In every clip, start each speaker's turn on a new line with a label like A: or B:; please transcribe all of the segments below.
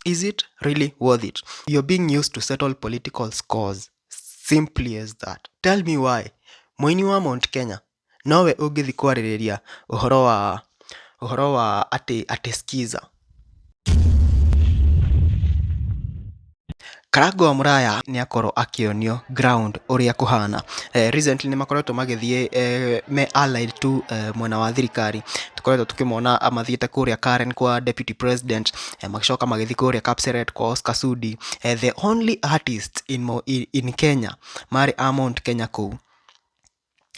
A: Is it really worth it? You're being used to settle political scores. Simply as that. Tell me why. Mũini wa Mount Kenya nowe ũngĩthiĩ kwarĩrĩria ũhoro wa atĩ skiza. Karango wa Mũraya nĩ akorwo akĩonio ground ũrĩa kũhana. Recently nĩ makoretwo magĩthiĩ me allied to mwena wa thirikari. Tũkoretwo tũkĩmona mathiĩte kũrĩa Karen kwa deputy president, magĩcoka magĩthiĩ kũrĩa Kapseret kwa Oscar Sudi. The only artist in Kenya marĩ a Mount Kenya kũu.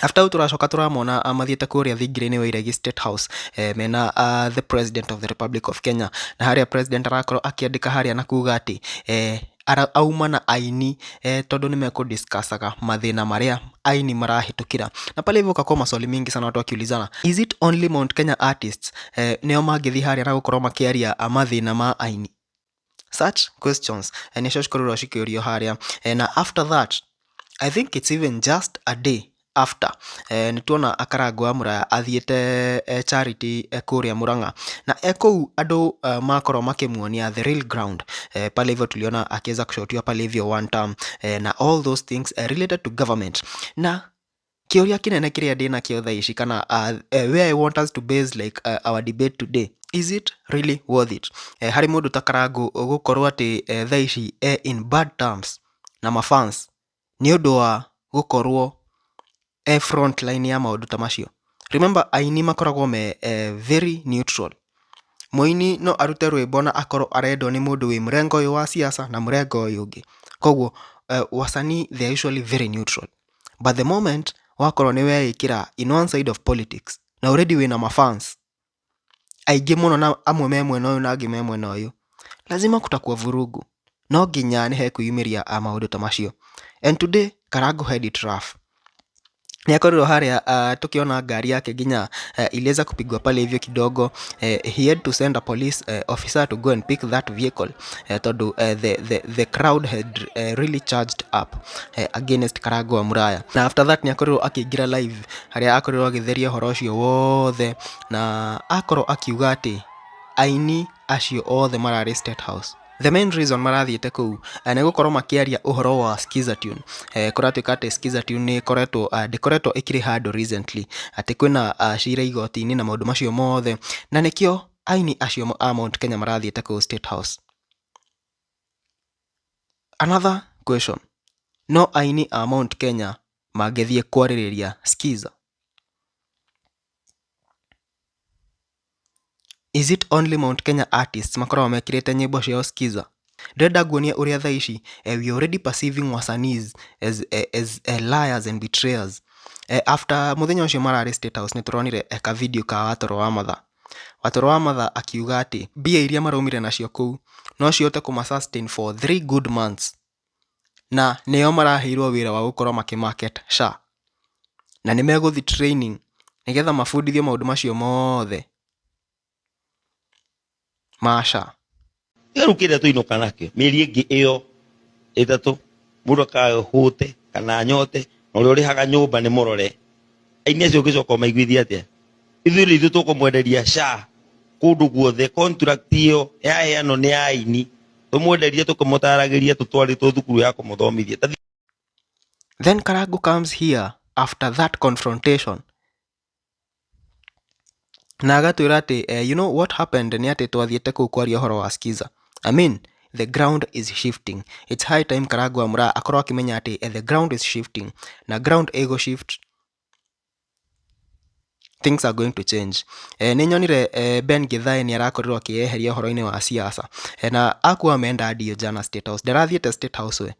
A: After hau tũracoka tũramona mathiĩte kũrĩa thingira-inĩ wa Iregi State House, mena the president of the Republic of Kenya, na harĩa president arakorwo akĩandĩka harĩa na kuga atĩ auma na aini, tondũ nĩ mekũdiscussaga mathĩna marĩa aini marahĩtũkĩra. Na pale hivyo kakuwa maswali mingi sana, watu wakiulizana, is it only Mount Kenya artists nĩo mangĩthiĩ harĩa na gũkorwo makĩaria mathĩna ma aini? Such questions nĩcio cikorirwo cikĩũrio harĩa. Na after that, I think it's even just a day after, nĩ tuona Karango wa Mũraya athiĩte charity kũrĩa Murang'a, na e kũu andũ makorwo makĩmuonia the real ground. Pale hivyo tuliona akiweza kushotiwa pale hivyo one term, na all those things related to government. Na kĩũria kĩnene kĩrĩa ndĩnakĩo thaa ici, kana where I want us to base like our debate today, is it really worth it harĩ mũndũ ta Karango gũkorwo atĩ thaa ici in bad terms na mafans nĩ ũndũ wa gũkorwo e front line ya maũndũ ta macio? Remember, aini makoragwo me very neutral. Mũini no arute rwĩmbo na akorwo arendwo nĩ mũndũ wĩ mũrengo ũyũ wa siasa na mũrengo ũyũ ũngĩ. Koguo wasanii, they are usually very neutral, but the moment wakorwo nĩ weĩkĩra in one side of politics na already wĩna mafans aingĩ mũno, na amwe me mwena ũyũ na angĩ me mwena ũyũ, lazima kutakuwa vurugu. No nginya nĩ hekwĩyumĩria maũndũ ta macio. And today Karango had it rough. Nĩ akorirwo harĩa tukiona ngari yake nginya iliweza kupigwa pale hivyo kidogo. He had to send a police officer to go and pick that vehicle, tondũ the crowd had really charged up against Karango wa Muraya. Na after that nĩ akorirwo akĩingĩra live harĩa akorirwo agĩtheria ũhoro ũcio wothe, na akorwo akiuga atĩ aini acio othe mararĩ State House, the main reason marathiĩte kũu nĩ gũkorwo makĩaria ũhoro wa Skiza Tune. Kũratuĩka atĩ Skiza Tune nĩ ĩkoretwo ndĩkoretwo ĩkĩrĩ handũ recently, atĩ kwĩna cira igoti-inĩ na maũndũ macio mothe, na nĩkĩo aini acio a Mount Kenya marathiĩte kũu State House. Another question, no aini a Mount Kenya mangĩthiĩ kwarĩrĩria Skiza? Is it only Mount Kenya artists makoragwo mekĩrĩte nyĩmbo ciao Skiza? Ndĩrenda nguonie ũrĩa thaa ici we are already perceiving wasanii as liars and betrayers. After mũthenya ũcio mararĩ State House, nĩ tũronire ka video ka Watoro wa Matha, Watoro wa Matha akiuga atĩ mbia iria maraumire nacio kũu no cihote kũma sustain for 3 good months, na nĩo maraheirwo wĩra wa gũkorwo makĩmarket SHA, na nĩ megũthiĩ training nĩgetha mabundithio maũndũ macio mothe ma SHA.
B: Rĩu kĩrĩa tũinũka nakĩo mĩeri ĩngĩ ĩyo 3, mũndũ akahũte kana anyote, na ũrĩa ũrĩhaga nyũmba nĩ mũrore. Aini acio ũngĩcoka ũmaiguithie atĩa? Ithuĩ nĩ ithuĩ tũkũmwenderia SHA kũndũ guothe. Contract ĩyo yaheanwo nĩ ya aini, tũmwenderie tũkĩmũtaragĩria, tũtwarĩtwo thukuru ya kũmũthomithia.
A: Then Karangu comes here after that confrontation na agatwĩra atĩ you know what happened nĩ atĩ twathiĩte kũu kwaria ũhoro wa Skiza. I mean, the ground is shifting. It's high time Karangu wa Mũraa akorwo akĩmenya atĩ the ground is shifting, na ground ĩgũ shift, things are going to change. Nĩ nyonire Ben Githae nĩ arakorirwo akĩyeheria ũhoro-inĩ wa siasa, na akuwa ameenda ndio jana State House, ndarathiĩte State House we.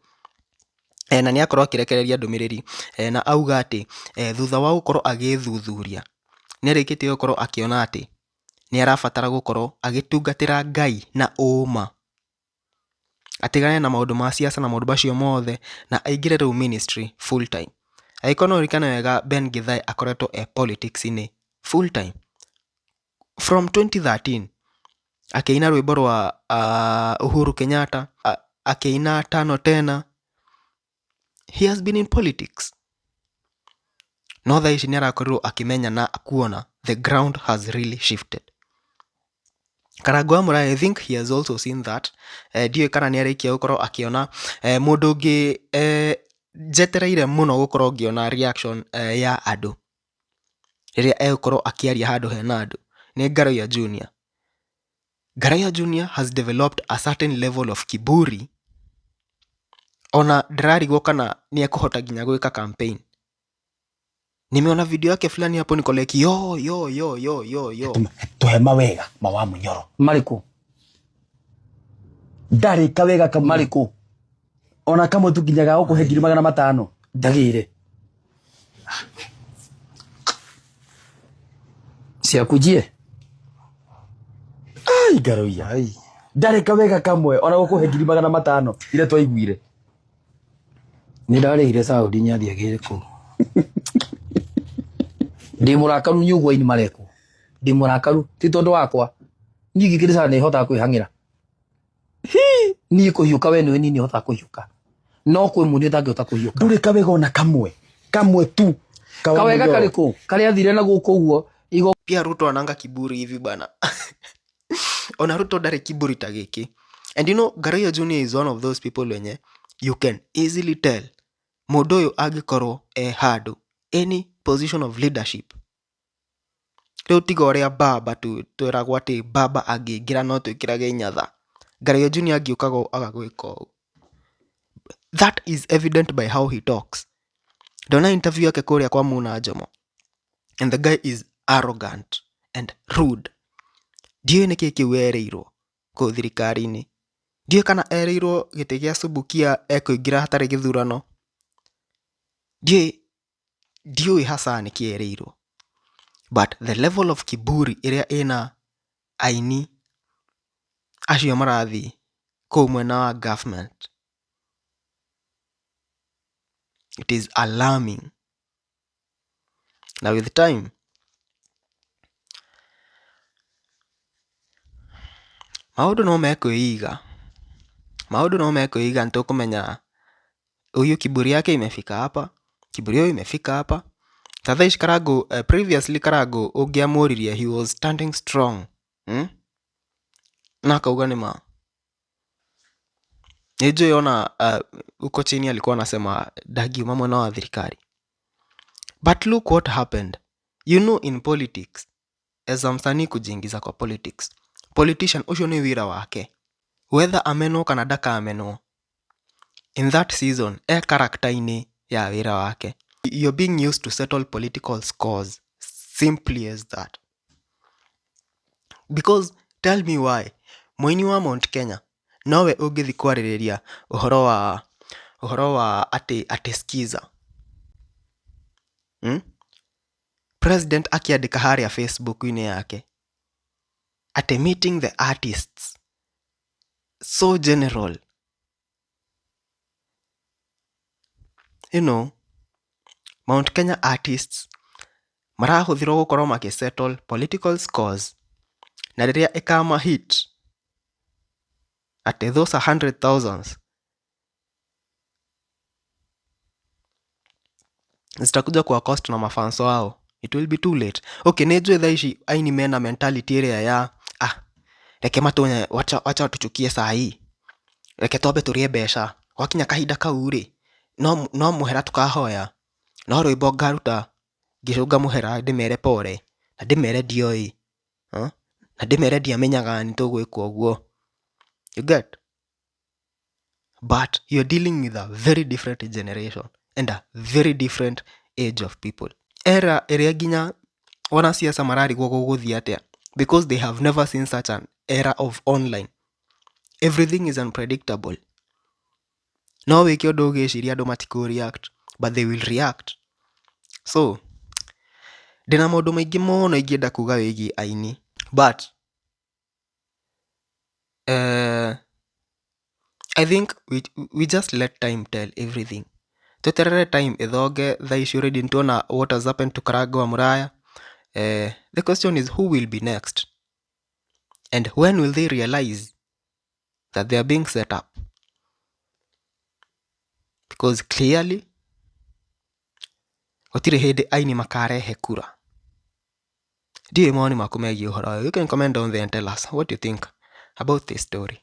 A: Na nĩ akorwo akĩrekereria ndũmĩrĩri, na auga atĩ thutha wa gũkorwo agĩthuthuria nĩ arĩkĩtie gũkorwo akĩona atĩ nĩ arabatara gũkorwo agĩtungatĩra Ngai na ũma, atigane na maũndũ ma siasa na maũndũ macio mothe, na aingĩre rĩu ministry full time. Angĩkorwo no ũririkane wega, Ben Githae akoretwo e politics-inĩ full time from 2013, akĩina rwĩmbo rwa Uhuru Kenyatta, akĩina Tano Tena. He has been in politics, no thaa ici nĩ arakorirwo akĩmenya na kuona the ground has really shifted. Karangũ wa Mũraya, I think he has also seen that. Ndiũĩ kana nĩ arĩkia gũkorwo akĩona mũndũ ũngĩ njetereire mũno gũkorwo ngĩona reaction ya andũ rĩrĩa egũkorwo akĩaria handũ hena andũ nĩ Ngaruiya Junior. Ngaruiya Junior has developed a certain level of kiburi, ona ndĩrarigwo kana nĩ ekũhota nginya gwĩka campaign. Nimeona video yake fulani hapo niko like yo yo yo yo yo yo.
C: Tuhe mawega ma wa Munyoro.
D: Marĩkũ?
C: Ndarĩ kawega kamwe.
D: Marĩkũ?
C: Ona kamwe tu nginyaga gũkũhe 500,000.
D: Ndagĩre ciaku njie.
C: Ai Ngaruiya. Ndarĩ kawega kamwe ona gũkũhe 500,000 iria twaiguire.
D: Nĩ ndarĩhire Saudi nyathiagĩre kũu. Ndĩ mũrakaru nĩ ũguo aini marekwo. Ndĩ mũrakaru ti tondũ wakwa. Niĩ ngĩkĩrĩcaga nĩ hotaga kwĩhang'ĩra. Niĩ kũhiũka we nĩwe niĩ nĩ hotaga kũhiũka. No kwĩ mũndũ ũtangĩhota kũhiũka.
C: Ndũrĩ kawega ona kamwe. Kamwe tu. Ka wa
D: Kawega
C: Munyoro.
D: karĩkũ? Karĩa athire na gũkũ ũguo igo.
A: Pia Ruto ananga kiburi hivi bana. Ona Ruto ndarĩ kiburi ta gĩkĩ. And you know, Ngaruiya Junior is one of those people wenye you can easily tell mũndũ ũyũ angĩkorwo e handũ any position of leadership. Rĩu tiga ũrĩa baba tu twĩragwo atĩ baba angĩingĩra no twĩkĩrage inyatha. Ngaruiya Junior angĩũkaga agagwĩka ũũ. That is evident by how he talks. Ndona interview yake kũrĩa kwa Muna Njomo. And the guy is arrogant and rude. Ndiũĩ nĩkĩ kĩu erĩirwo kũu thirikari-inĩ. Ndiũĩ kana erĩirwo gĩtĩ gĩa Subukia ekũingĩra hatarĩ gĩthurano. Ndiũĩ hasa nĩkĩ erĩirwo. But the level of kiburi ĩrĩa ĩna aini acio marathiĩ kũu mwena wa government, it is alarming. Na with time maũndũ no mekwĩiga. Maũndũ no mekwĩiga nĩ tũkũmenya huyu kiburi yake imefika hapa, kiburi huyu imefika hapa. Ta thaa ici Karangũ, previously Karangũ ũngĩamũririe he was standing strong. Na akauga nĩ ma. Nĩ njũĩ ona huko chini alikuwa anasema ndangiuma mwena wa thirikari. But look what happened. You know in politics, as a msanii kujiingiza kwa politics, politician ũcio nĩ wĩra wake. Whether amenwo kana ndakamenwo, in that season, e character-inĩ ya wĩra wake. You're being used to settle political scores. Simply as that. Because tell me why, mũini wa Mount Kenya nowe ũngĩthiĩ kwarĩrĩria ũhoro wa atĩ skiza. President akĩandĩka harĩa Facebook-inĩ yake atĩ meeting the artists so general. You know, Mount Kenya artists marahũthĩrwo gũkorwo magĩsettle political scores na rĩrĩa ĩkama hit atĩ those are hundred thousands zitakuja kuwa cost na mafans wao. It will be too late. Okay, nĩ njũĩ thaa ici aini mena mentality ĩrĩa ya reke matonye, wacha tuchukie saa hii, reke twambe tũrĩe mbeca, gwakinya kahinda kau rĩ no mũhera tũkahoya, no rwĩmbo ngaruta ngĩcũnga mũhera ndĩmere pore na ndĩmere ndioĩ, na ndĩmere ndiamenyaga nĩ tũgwĩka ũguo. You get? But you're dealing with a very different generation and a very different age of people. Era ĩrĩa nginya wanasiasa mararigwo gũgũthiĩ atĩa because they have never seen such an era of online. Everything is unpredictable. No wĩke ũndũ ũgĩciria andũ matikũ react, but they will react. So, ndĩna maũndũ maingĩ mũno ingĩenda kuga wĩgiĩ aini, but I think we just let time tell everything. Tweterere time ĩthonge. Thaa ici already nĩtuona what has happened to Karangũ wa Mũraya. The question is who will be next and when will they realize that they are being set up, because clearly gũtirĩ hĩndĩ aini makarehe kura. Ndiũĩ mawoni maku megiĩ ũhoro ũyũ. You can comment down there and tell us what you think about this story.